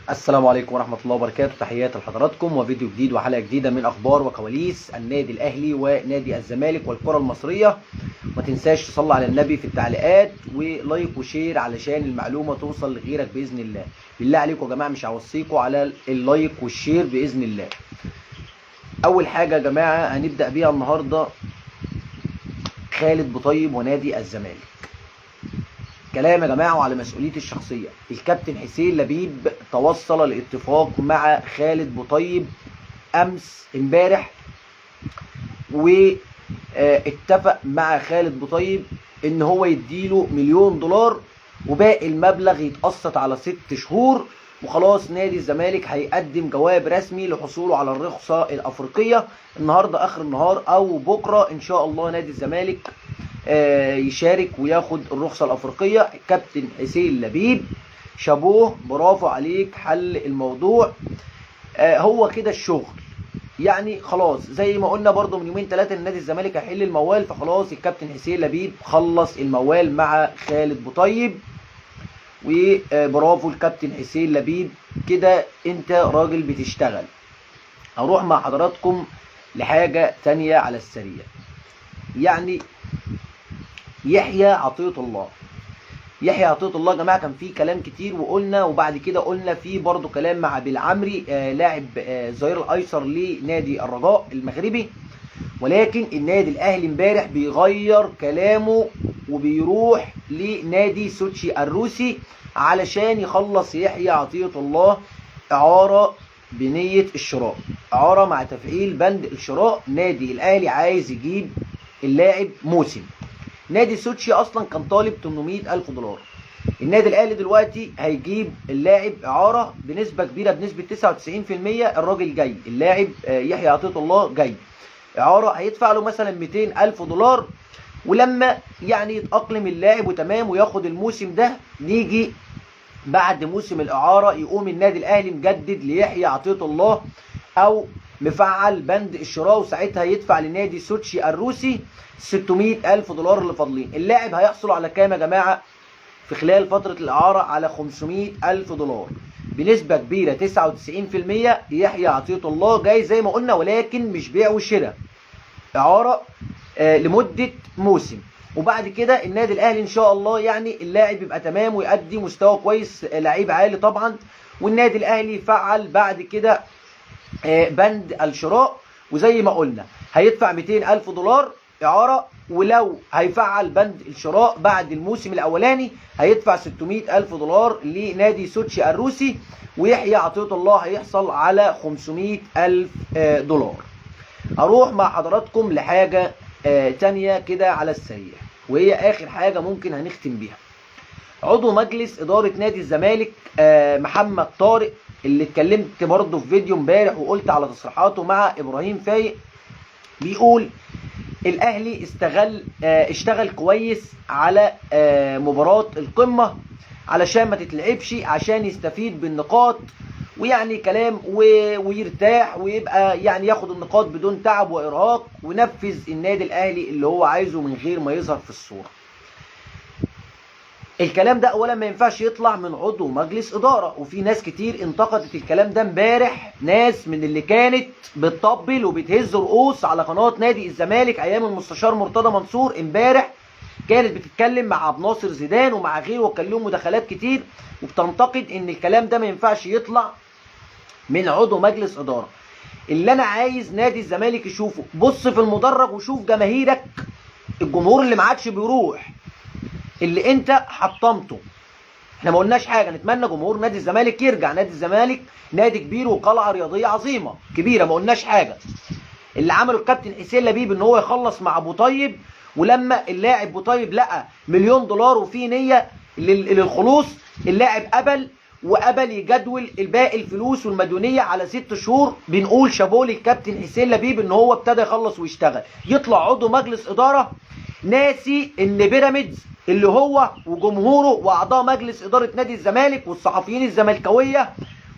السلام عليكم ورحمة الله وبركاته. تحياتي لحضراتكم وفيديو جديد وحلقة جديدة من أخبار وكواليس النادي الأهلي ونادي الزمالك والكرة المصرية. ما تنساش تصلي على النبي في التعليقات و like و share علشان المعلومة توصل لغيرك بإذن الله. بالله عليكم يا جماعة مش هوصيكم على ال like وال share بإذن الله. أول حاجة يا جماعة هنبدأ بيها النهاردة خالد بوطيب ونادي الزمالك. كلام يا جماعة وعلى مسؤوليتي الشخصية، الكابتن حسين لبيب توصل لاتفاق مع خالد بوطيب امس امبارح، واتفق مع خالد بوطيب ان هو يديله $1,000,000 وباقي المبلغ يتقسط على 6 شهور، وخلاص نادي الزمالك هيقدم جواب رسمي لحصوله على الرخصة الافريقية النهارده اخر النهار او بكره ان شاء الله. نادي الزمالك يشارك وياخد الرخصة الأفريقية. كابتن حسين لبيب شابوه، برافو عليك، حل الموضوع. هو كده الشغل يعني خلاص، زي ما قلنا برضو من يومين 3 ان نادي الزمالك هيحل الموال، فخلاص الكابتن حسين لبيب خلص الموال مع خالد بوطيب، وبرافو الكابتن حسين لبيب، كده انت راجل بتشتغل. هروح مع حضراتكم لحاجة تانية على السريع، يعني يحيى عطية الله. يحيى عطية الله يا جماعة كان فيه كلام كتير وقلنا، وبعد كده قلنا فيه برضو كلام مع بالعمري لاعب الظهير الايسر لنادي الرجاء المغربي، ولكن النادي الاهلي امبارح بيغير كلامه وبيروح لنادي سوتشي الروسي علشان يخلص يحيى عطية الله اعارة بنية الشراء، اعارة مع تفعيل بند الشراء. نادي الاهلي عايز يجيب اللاعب موسم. نادي سوتشي اصلا كان طالب $800,000، النادي الاهلي دلوقتي هيجيب اللاعب اعاره بنسبة كبيرة، بنسبة 99%. الراجل جاي، اللاعب يحيى عطية الله جاي اعاره، هيدفع له مثلا $200,000، ولما يعني يتاقلم اللاعب وتمام وياخد الموسم ده، نيجي بعد موسم الاعارة يقوم النادي الاهلي مجدد ليحيى عطية الله او مفعل بند الشراء، وساعتها يدفع لنادي سوتشي الروسي $600,000 اللي فاضلين. اللاعب هيحصل على كام يا جماعة في خلال فترة الاعارة؟ على $500,000 بنسبة كبيرة 99%. يحيى عطية الله جاي زي ما قلنا، ولكن مش بيع وشراء، اعاره لمدة موسم، وبعد كده النادي الاهلي ان شاء الله يعني اللاعب يبقى تمام ويؤدي مستوى كويس، لعيب عالي طبعا، والنادي الاهلي يفعل بعد كده بند الشراء، وزي ما قلنا هيدفع $200,000 إعارة، ولو هيفعل بند الشراء بعد الموسم الأولاني هيدفع $600,000 لنادي سوتشي الروسي، ويحيى عطية الله هيحصل على $500,000. هروح مع حضراتكم لحاجة تانية كده على السريع، وهي آخر حاجة ممكن هنختم بيها. عضو مجلس إدارة نادي الزمالك محمد طارق، اللي اتكلمت برضه في فيديو امبارح وقلت على تصريحاته مع ابراهيم فايق، بيقول الاهلي اشتغل كويس على مباراة القمة علشان ما تتلعبش، عشان يستفيد بالنقاط، ويعني كلام ويرتاح ويبقى يعني ياخد النقاط بدون تعب وارهاق، ونفذ النادي الاهلي اللي هو عايزه من غير ما يظهر في الصورة. الكلام ده اولا ما ينفعش يطلع من عضو مجلس ادارة، وفي ناس كتير انتقدت الكلام ده امبارح، ناس من اللي كانت بتطبل وبتهز رؤوس على قناة نادي الزمالك ايام المستشار مرتضى منصور، امبارح كانت بتتكلم مع عبد الناصر زيدان ومع غيره، وكان لهم مداخلات كتير وبتنتقد ان الكلام ده ما ينفعش يطلع من عضو مجلس ادارة. اللي انا عايز نادي الزمالك يشوفه، بص في المدرج وشوف جماهيرك، الجمهور اللي ما عادش بيروح، اللي انت حطمته. احنا ما قلناش حاجة، نتمنى جمهور نادي الزمالك يرجع، نادي الزمالك نادي كبير وقلعه رياضية عظيمة كبيرة، ما قلناش حاجة. اللي عمله الكابتن حسين لبيب ان هو يخلص مع بوطيب، ولما اللاعب بوطيب لقى $1,000,000 وفي نيه للخلوص، اللاعب قبل، وقبل يجدول الباقي الفلوس والمديونيه على 6 شهور. بنقول شابوه للكابتن حسين لبيب ان هو ابتدى يخلص ويشتغل. يطلع عضو مجلس ادارة ناسي ان بيراميدز اللي هو وجمهوره واعضاء مجلس ادارة نادي الزمالك والصحفيين الزملكاويه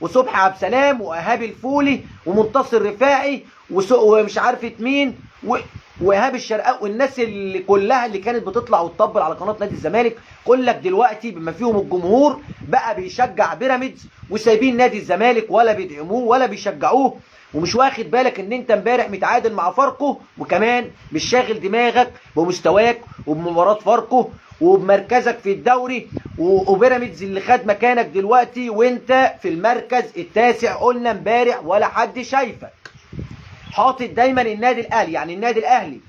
وصبحي عبد السلام وايهاب الفولي ومنتصر رفاعي ومش عارفه مين وايهاب الشرقاوي والناس اللي كلها اللي كانت بتطلع وتطبل على قناة نادي الزمالك، كلك دلوقتي بما فيهم الجمهور بقى بيشجع بيراميدز وسايبين نادي الزمالك ولا بيدعموه ولا بيشجعوه. ومش واخد بالك ان انت امبارح متعادل مع فاركو، وكمان مش شاغل دماغك بمستواك وبمباراه فاركو وبمركزك في الدوري، وبيراميدز اللي خد مكانك دلوقتي وانت في المركز التاسع. قلنا امبارح ولا حد شايفك. حاطط دايما النادي الاهلي، يعني النادي الاهلي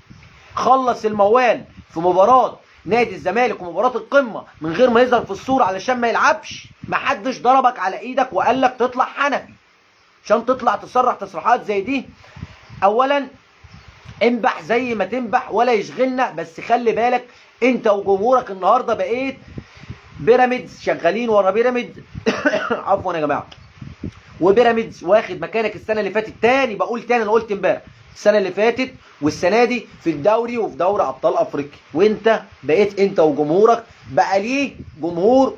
خلص الموال في مباراة نادي الزمالك ومباراة القمه من غير ما يظهر في الصورة علشان ما يلعبش. محدش ضربك على ايدك وقال لك تطلع حنفي عشان تطلع تصرح تصريحات زي دي. اولا انبح زي ما تنبح ولا يشغلنا، بس خلي بالك انت وجمهورك النهارده بقيت بيراميدز شغالين ورا بيراميدز عفوا يا جماعة، وبيراميدز واخد مكانك السنة اللي فاتت. تاني بقول تاني، انا قلت امبارح السنة اللي فاتت والسنة دي في الدوري وفي دوري ابطال افريقيا، وانت بقيت انت وجمهورك بقى ليه جمهور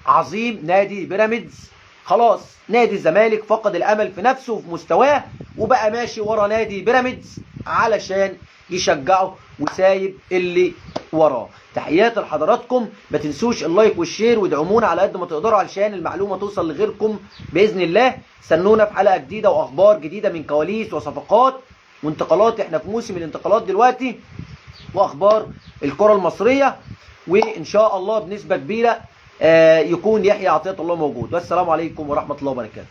عظيم نادي بيراميدز. خلاص نادي الزمالك فقد الامل في نفسه وفي مستواه، وبقى ماشي ورا نادي بيراميدز علشان يشجعه وسايب اللي وراه. تحياتي لحضراتكم، ما تنسوش ال like وال share وادعمونا على قد ما تقدروا علشان المعلومة توصل لغيركم باذن الله. استنونا في حلقة جديدة واخبار جديدة من كواليس وصفقات وانتقالات. احنا في موسم الانتقالات دلوقتي، واخبار الكره المصرية، وان شاء الله بنسبة كبيرة يكون يحيى عطية الله موجود. والسلام عليكم ورحمة الله وبركاته.